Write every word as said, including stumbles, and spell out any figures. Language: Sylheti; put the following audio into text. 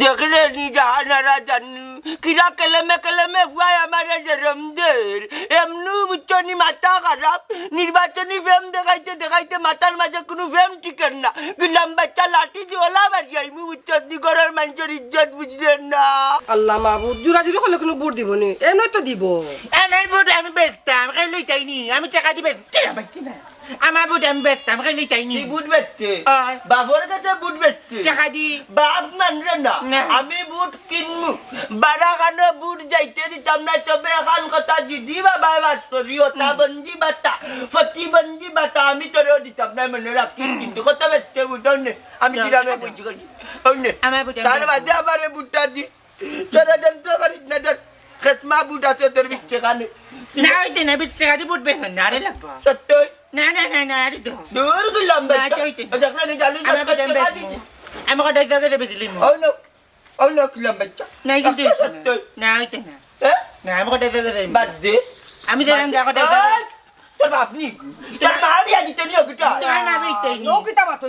দেখলে নি জাহানারা জানু, কিরা কেলেমে কেলেমে ফুয়ায় আমারে জরম দের। এমনু বুঝছো নি মাথা খারাপ, নির্বাচনী ফেম দেখাইতে দেখাইতে মাথার মাঝে কুনু ফেম টিকের না। গুলাম বাচ্চা লাঠি দি ওলা বাড়ি আইমু বুঝছো নি, ঘরর মানষর ইজ্জত বুঝলে না। আল্লাহ মাবুদ, জুরা জুরি করলে কুনু ভোট দিবো নি? এমনে তো দিবো। আমার ভোট আমি বেচতাম, খাই লইতাই নি, আমি টেকা দি বেচতাম, বেচতাম না। আমার ভোট আমি বেচতাম, খাই লইতাই নি। তুই ভোট বেচতে? অয়। বাপর গেছে ভোট বেচতে? টেকা দি। বাপ মানরে না। না। আমি ভোট কিনমু। বারাখানো ভোট যাইতে দিতাম না, তবে এখান কথা দিদি বাবা বাস করি, ওটা হুম। বন্দি বাতা, প্রতিবন্ধী বাতা, আমি তোরেও দিতাম না, মনে রাখি, হুম। কিন্তু কথা বেচতে ভোট অন্যে। আমি না, গ্রামে টেকা দি। বুঝি করি। অন্যে। আমার ভোট আমি তার বেচতাম। বাদে আমারে ভোটটা দি। ষড়যন্ত্র করিস না, তোর খেসমা ভোট আছে, তোর বিশ টেকা নে। না, অইতে না, বিশ টেকা দি ভোট বেচন না, আরে লাগবো। সত্যই? না, না, না, না, আরে তো। দূর গুলাম না, বাচ্চা। অইতে না। দেখলে নি জানি আমার না, ভোট আমি বিশ টেকা বেচমু। দিছি। আমি কত দরকার বেচলিমু। অউ না, অউ না গুলাম বাচ্চা। না, কিন্তু অইতে না। সত্যই? না, অইতে না। হ্যাঁ? না, আমি কত দরকার বেচমু। বাদ দে। আমি দিলাম যা কত দরকার। এই, তোর বাপ নি? তোর মা বিয়া দিতে নি ওগুটা? তোর মা বিয়া দিতে নি? ও কিতা মাত